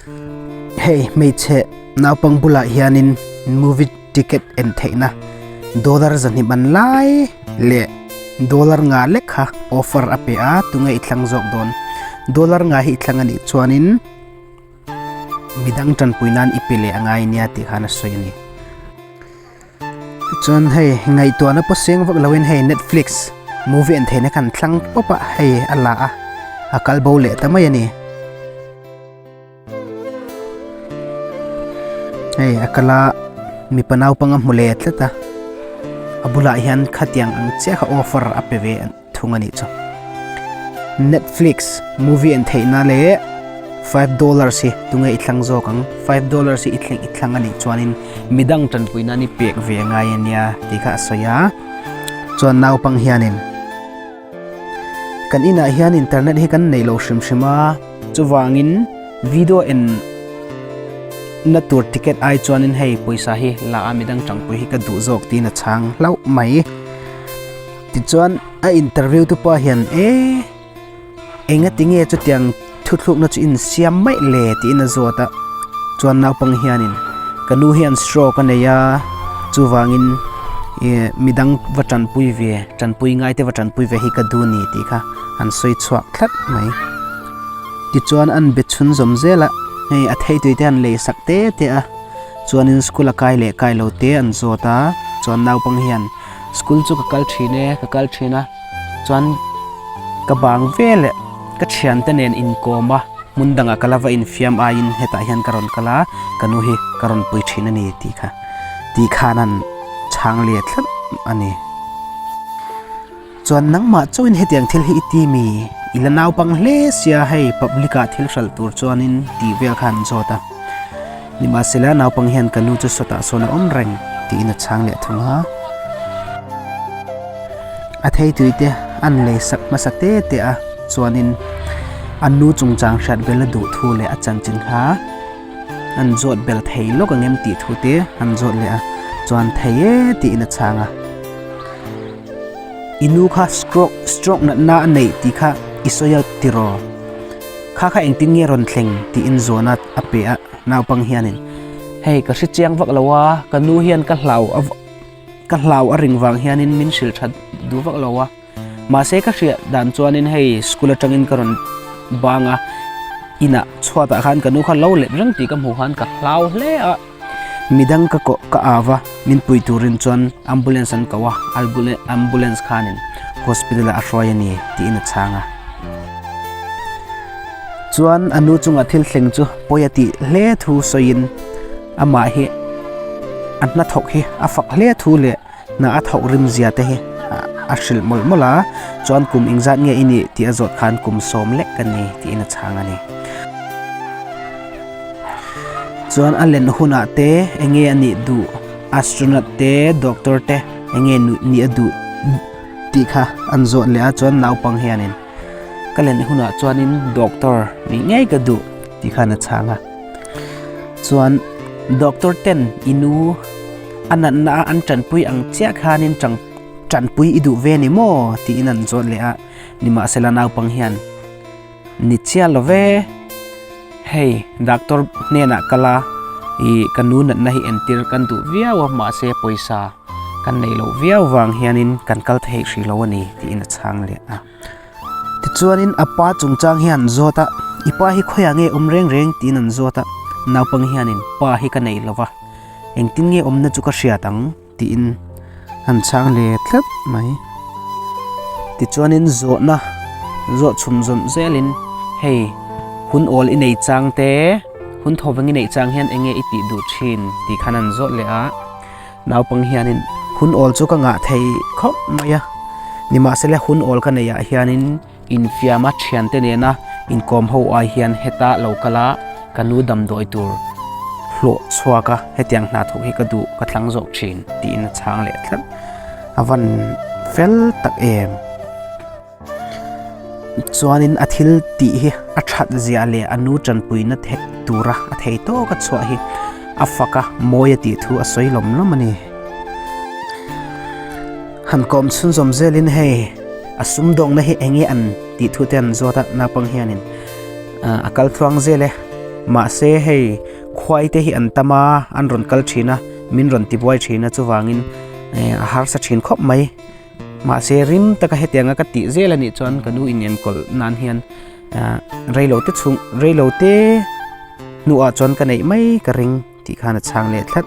Hei hmeichhe naupang bulah hianin movie ticket en theihna dollar zahnih man lai leh dollar nga lek kha offer a pe a tunge i thlang zawk dawn dollar nga hi i thlang anih chuanin midang tanpui nan i pe leh a ngai nia tih khan a sawi a ni. Chuan hei ngaihtuahna pawh seng vak loin hei Netflix movie en theihna khan thlang pawp a hei a la a a kal bo leh ta mai a ni. Hei a kal a mipa naupang a hmu leh tlat a a bulah hian khatiang ang chiah kha offer a pe ve thung a nih chu. Netflix movie en theihna leh $5 hi tunge i thlang zawk ang $5 hi i thleng i thlang a nih chuanin midang tanpui nan i pek ve a ngai ania tih kha a sawi a chuan naupang hianin kan inah hian internet hi kan nei lo hrim hrim a chuvangin video en na tur ticket ai chuanin hei pawisa hi la a midang tangpui hi ka duh zawk tiin a chhang hlauh mai. Tichuan a interview tu pa hian e enga tinge chutiang thuthlukna chu in siam maih le tiin a zawt a chuan naupang hianin ka nu hian stroke a nei a chuvangin ih midang va tanpui ve tanpui ngai te va tanpui ve hi ka duh ni tih kha an sawi chhuak tlat mai tichuan an be chhun zawm zel a hei a theitui te an lei sak te te a chuanin school a kai leh kai lo te an zawt a chuan naupang hian. School chu ka kal thin e, ka kal thin a, chuan ka bang vel eh ka thiante nen inkawm a, hmun dangah ka la va infiam aiin hetah hian ka rawn kal a, ka nu hi ka rawn pui thin a ni tih kha tih khan an chhang leh tlat a ni. Chuan nangmah chauhin hetiang thil hi i ti mi? I la naupang hle sia hei public ah thil hralh tur chuanin tih vel kha an zawt a. Nimahsela naupang hian ka nu chu sawtah sawn a awm reng tiin a chhang leh thung a. A theitui te an lei sak hmasa te te a chuanin a nu chungchang hriat bel a duh thu leh a chanchin kha an zawt bel thei lawk ang em tih thu te an zawt leh a chuan thei e tiin a chhang a. I nu kha stroke stroke natna a neih tih kha i sawi a tiraw? Kha kha engtin nge rawn thleng tiin zawhna a pe a naupang hianin hei ka hre chiang vak lo a ka nu hian ka hlau a ka hlau a ring vang hianin min hrilh that duh vak lo a mahse ka hriat dan chuanin hei school atangin ka rawn bang a inah chhuatah khan ka nu kha lo let reng tih ka hmuh khan ka hlau hle a. Midang ka koh ka au a, min pui turin chuan ambulance an ko a, ambulance khanin hospital ah a hruai a ni tiin a chhang a. Chuan a nu chungah thil thleng chu pawi a tih hle thu sawiin amah hi a hnathawk hi a fak hle thu leh hna a thawk rim zia te hi a hrilh mawlh mawlh a, chuan kum engzat nge i nih tih a zawt khan kum sawm lek ka ni tiin a chhang a ni. Chuan a len hunah te enge a nih duh astronaut te doctor te enge nih a duh tih kha an zawt leh a chuan naupang hianin ka len hunah chuanin doctor nih ngei ka duh tih khan a chhang a chuan doctor ten i nu a natna a an tanpui ang chiah khanin tang tanpui i duh ve ni maw tiin an zawt leh a nimahsela naupang hian Ni chiah lo ve, hei doctor hnenah kal a, ih ka nu natna hi entir kan duh viau a mahse pawisa kan neih loh viau vang hianin kan kal theih hrih lo a ni tiin a chhang leh a. Tichuanin a pa chungchang hian an zawt a, i pa hi khawiah nge awm reng reng tiin an zawt a, naupang hianin pa hi ka nei lo va, engtin nge awmna chu ka hriat ang? Tiin an chhang leh tlat mai. Tichuanin zawhna zawh chhum zawm zelin hei hun awl i nei chang te, hun thawveng i neih chang hian enge i tih duh thin tih khan an zawt leh a. Naupang hianin hun awl chu ka ngah thei khawp mai a, nimahsela hun awl ka neih ah hianin infiama thiante nena inkawm ho ai hian heta lo kal a ka nu damdawi tur hlawh chhuak a hetiang hna thawk hi ka duh ka thlang zawk thin tiin a chhang leh tlat a van fel tak em chuanin a thil tih hi a that zia leh a nu tanpuina theih tura a thei tawk a chhuah hi a fak a mawi a tih thu a sawi lawm lawm a ni. Han kawm chhunzawm zelin hei a sumdawngna hi eng nge an tih thu te an zawt a naupang hianin a kal tluang zel e. Mahse hei khuai te hi an tam a, an rawn kal thin a, min rawn tibuai thin a chuvangin a harsa thin khawp mai. Mahse rim taka hetianga ka tih zel a nih chuan ka nu inenkawl nan hian reilo te chhung reilo te hnuah chuan ka neih mai ka ring tih khan a chhang leh tlat.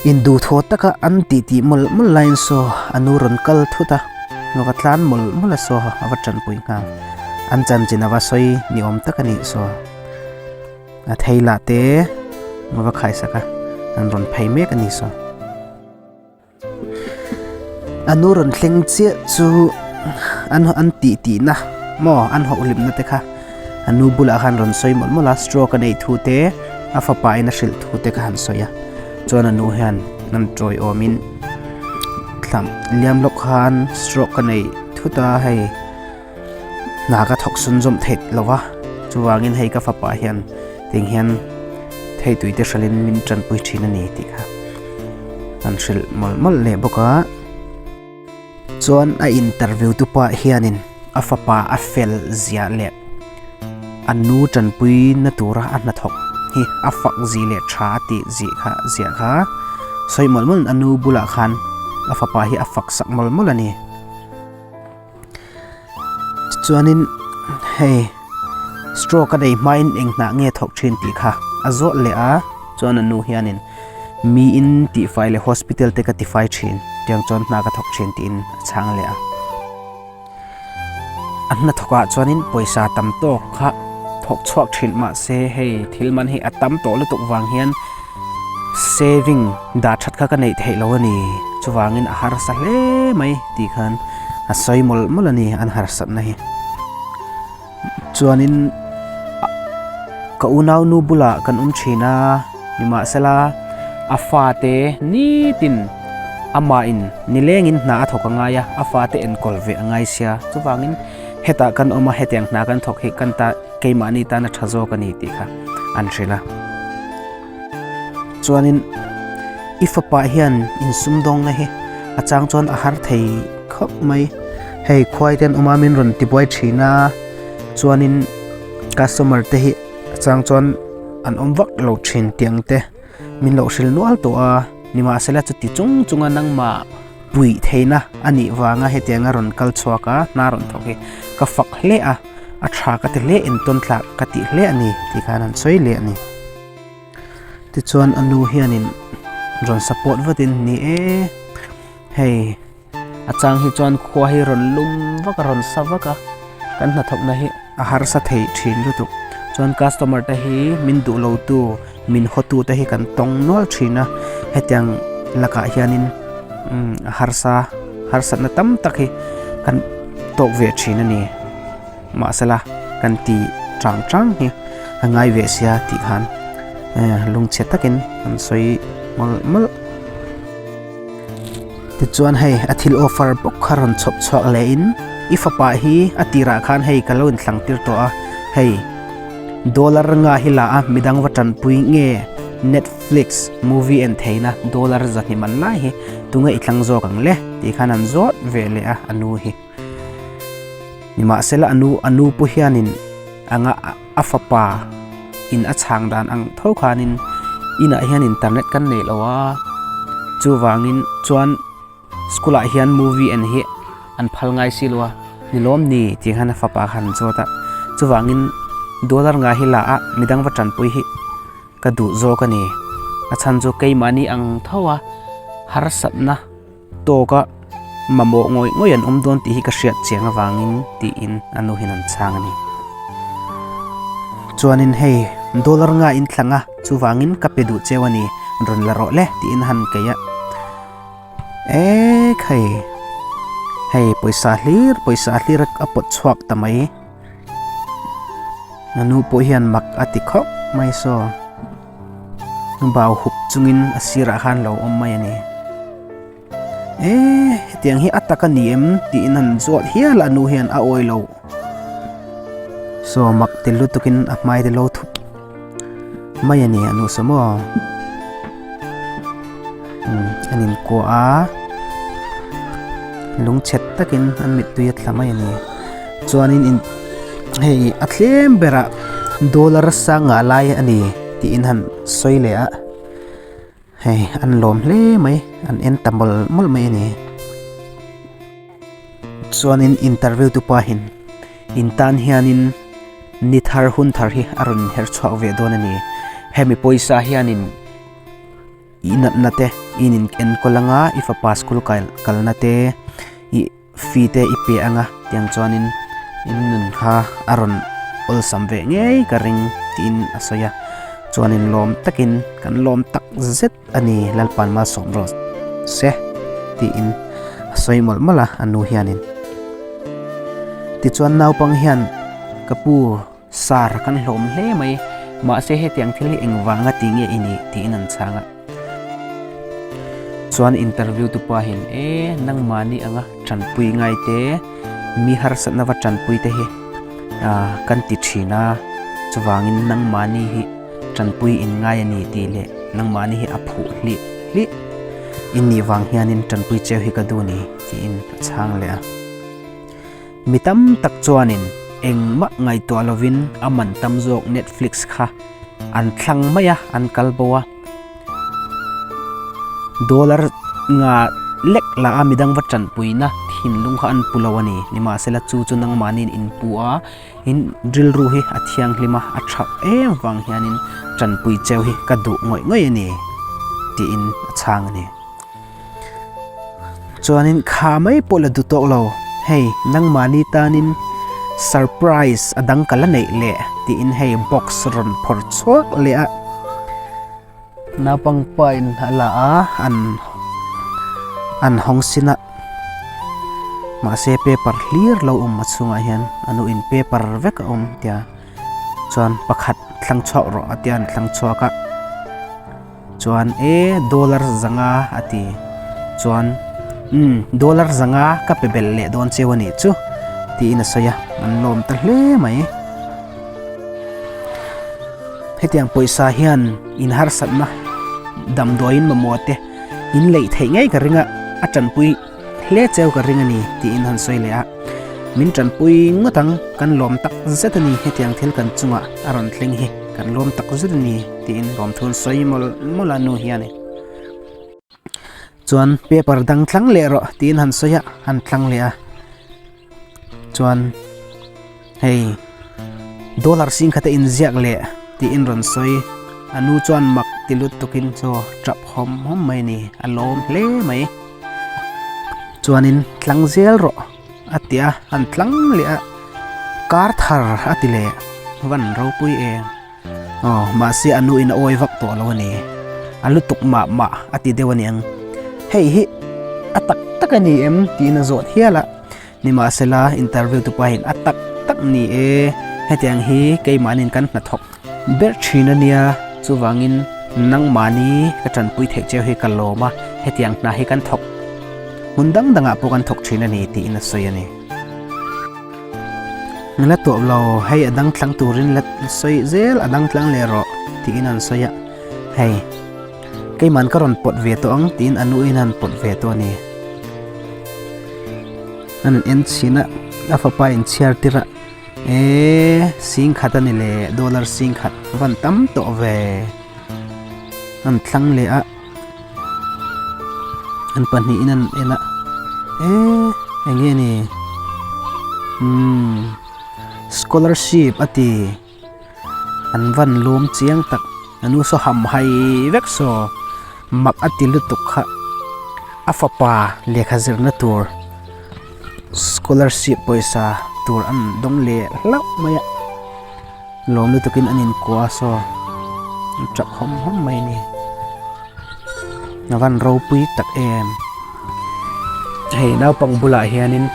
Induhthaw taka an tih tih mawlh mawlh laiin saw a nu rawn kal thut a, a va tlan mawlh mawlh a saw a va tanpui nghal. An chanchin a va sawi ni awm tak a nih saw. A thei lah te a va khaisak a, an rawn phei mek a ni saw. A nu rawn thleng chiah chu an an tih tihna maw an hauhlimna te kha a nu bulah khan rawn sawi mawlh mawlh a stroke a neih thu te a fapa in a hrilh thu te kha han sawi a chuan a nu hian an tawiawmin thlam liam lawk khan stroke a neih thut a hei hna ka thawk sun zawm theih lo va chuvangin hei ka fapa hian tiang hian thei tui te hralhin min tanpui thin a ni tih kha an hrilh mawlh mawlh leh bawk a chuan a interview tu pah hianin a fapa a fel ziah leh a nu tanpui na tura a hnathawk hi a fak zih leh tha a tih zih kha ziah kha sawi mawlh mawlh a nu bulah khan a fapa hi a fak sak mawlh mawlh a ni. Tichuanin hei stroke a nei hmain eng hnah nge thawk thin tih kha a zawt leh a, chuan a nu hianin miin tihfai leh hospital te ka tifai thin tiang chuan hna ka thawk thin tiin a chhang leh a. A hnathawkah chuanin pawisa tam tawk kha thawk chhuak thin mahse hei thil man hi a tam tawh lutuk vang hian Saving dah that kha ka neih theih lo a ni, chuvangin a harsa hle mai tih khan a sawi mawlh mawlh a ni an harsatna hi. Chuanin ka unau nu bulah kan awm thin a, nimahsela a fate nitin amahin nilengin hna a thawk a ngai a, a fate enkawl ve a ngai sia, chuvangin hetah kan awm a hetiang hna kan thawk hi kan ta keimahni tan a tha zawk a ni tih kha an hrilh a. Chuanin i fapa hian insumdawngna hi a chang chuan a har thei khawp mai. Hei khuai te an awm a min rawn tibuai thin a, chuanin customer te hi a chang chuan an awm vak lo thin tiang te min lo hrilh nual tawh a, nimahsela chuti chung chunga nangmah puih theihna a nih vanga hetianga rawn kal chhuak a, hna rawn thawk hi ka fak hle a, a tha ka ti hle entawn thlak ka tih hle a ni tih khan an sawi leh a ni. Tichuan a nu hianin rawn support vatin ni e, hei a chang hi chuan khua hi rawn lum vak a rawn sa vak a, kan hnathawkna hi a harsa thei thin lutuk. Chuan customer te hi min duh lo tu min haw tu te hi kan tawng nual thin a, hetiang lakah hianin a harsa harsatna tam tak hi kan tawk ve thin a ni. Mahsela kan ti chang chang hi a ngai ve sia tih khan lungchhe takin an sawi mawlh mawlh. Tichuan hei a thil offer bawk kha rawn chhawp chhuak leh in i fapa hi a tirah khan hei ka lo inthlang tir tawh a, hei dollar nga hi la a midang va tanpui nge Netflix movie en theihna dollar zahnih man lai hi tunge i tlang zawk ang le tih khan an zawt ve leh a a nu hi. Nimahsela a nu a nu pawh hianin anga a fapa in a chhang dan ang tho khanin inah hian internet kan neih lo a, chuvangin chuan school ah hian movie en hi an phal ngai si lo a, ni lawm ni tih khan a fapa khan an zawt a, chuvangin dollar nga hi la a midang va tanpui hi ka duh zawk a ni, a chhan chu keimahni ang tho a harsatna. Tawk a, mamawh ngawih ngawih an awm dawn tih hi ka hriat chiang avangin tiin a nu hian an chhang a ni. Chuanin hei dollar nga in thlang a, chuvangin ka pe duh cheu a ni, rawn la rawh le tiin a han keih a. Ek hei, hei pawisa hlir pawisa hlir a pawt chhuak ta mai. A nu pawh hian mak a ti khawp mai saw. Bau hup chungin a sirah khan lo awm mai a ni. E hetiang hi a tak a ni em tiin han zawt hial a nu hian a awi lo. Saw mak ti lutukin a hmai te lo thup mai a ni a nu saw maw. An inkuah a, lungchhet takin an mittui a tla mai a ni. Chuanin in hei a tlem berah. Dollar sang ngah lai a ni tiin han sawi leh a, hei an lawm hle mai, an en ta mawlh mawlh mai a ni. Chuanin interview tu pahin in tan hianin ni thar hun thar hi a rawn her chhuak ve dawn a ni. Hemi pawisa hianin i natna te i in enkawl anga i fapa school kalna te i fee te i pe anga tiang chuanin in nun kha a rawn awlsam ve ngei ka ring tiin a sawi a chuanin lawm takin kan lawm tak zet a ni Lalpan malsawm rawh se tiin a sawi mawlh mawlh a a nu hianin tichuan naupang hian ka pu Sar kan hlawm hle mai, mahse hetiang thil hi engvanga ti nge i nih tiin an chhang a. Chuan interview tu pahin e nangmahni anga tanpui ngai te, mi harsatna va tanpui te hi kan ti thin a, chuvangin nangmahni hi tanpui in ngai a ni tih leh nangmahni hi a phuh hlih hlih i nih vang hianin tanpui cheu hi ka duh ni tiin a chhang leh a. Mi tam tak chuanin engmah ngaihtuah lovin a man tam zawk Netflix kha an thlang mai a, an kal bo a. Dollar nga lek lah a midang va tanpuina thinlung kha an pu lo a ni. Nimahsela chu chu nangmahniin in pu a, in rilru hi a thianghlim a, a tha em vang hianin tanpui cheu hi ka duh ngawih ngawih a ni tiin a chhang a ni. Chuanin kha mai pawh la duh tawk lo, hei nangmahni tanin surprise a dang ka la neih leh tiin hei box rawn phawrh chhuak leh a, naupang pa in a la a an an hawng sin a, mahse paper hlir lo awm a chhungah hian a nu in paper vek a awm tia chuan pakhat thlang chhuak rawh a tia an thlang chhuak a. Chuan e dollar zanga a ti. Chuan umm dollar zanga ka pe belh leh dawn cheu a nih chu tiin a sawi a, an lawm ta hle mai. Hetiang pawisa hian in harsatna damdawiin mamawh te in leih theih ngei ka ring a, a tanpui hle cheu ka ring a ni tiin han sawi leh a. Min tanpui ngawt ang, kan lawm tak zet a ni hetiang thil kan chungah a rawn thleng hi kan lawm tak zet a ni. Tiin lawmthun sawi mawlh mawlh a nu hian chuan paper dang tlang leh rawh tiin han sawi a han tlang leh a chuan hei dollar sing khat a inziak leh tiin rawn sawi a nu chuan mak ti lut tukin chaw tap hawm hawm mai a ni a lawm hle mai chuanin tlang zel rawh a ti a han tlang leh a kar thar a ti leh van ropui em. Aw, mahse a nuin a awi vak tawh lo a ni. A lutuk mah mah a ti deuh a niang. Hei hi a tak tak a ni em tiin a zawt hial a. Nimahsela interview tu pahin a tak tak ni e, hetiang hi keimahnin kan hnathawk ber thin a nia, chuvangin nangmahni ka tanpui theih cheu hi ka lawm a, hetiang hna hi kan thawk hmun dang dangah pawh kan thawk thin a ni tiin a sawi a ni. La tawp lo, hei a dang tlang turin la sawi zel a dang tlang leh rawh tiin an sawi a, hei keiman ka rawn pawt ve tawh ang tiin a nuin an pawt ve tawh a ni. An en chhin a, a fapa in chhiar tir a, eee sing khat a ni le dollar sing khat van tam tawh ve an thlang leh a. An pahnihin an en a eee eng nge ni umm scholarship a ti an van lawm chiang tak a nu saw ham hai vek saw mak a ti lutuk kha a fapa lehkha zirna tur scholarship pawisa tur an dawng leh hlauh mai a. Lawm lutukin an inkuah a saw an tap hawm hawm mai a ni. A van ropui tak em. Hei naupang bulah hianin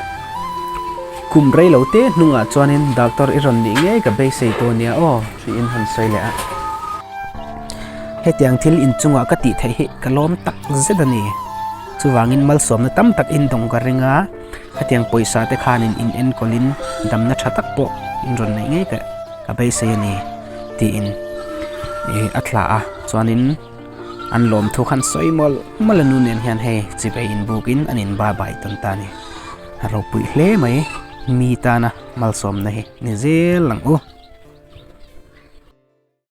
kum rei lo te hnungah chuanin doctor i rawn nih ngei ka beisei tawh nia aw tiin han sawi leh a. Hetiang thil inchungah ka tih theih hi ka lawm tak zet a ni. Chuvangin malsawmna tam tak indawng ka ring a. Hetiang pawisa te khanin in enkawlin damna tha tak pawh in rawn neih ngei ka ka beisei a ni tiin ih a thla a chuanin an lawmthu khan sawi mawlh mawlh a nu nen hian hei chibai inbukin an in ba bai tawn ta a ni a ropui hle mai mi tana malsawmna hi ni zel ang u.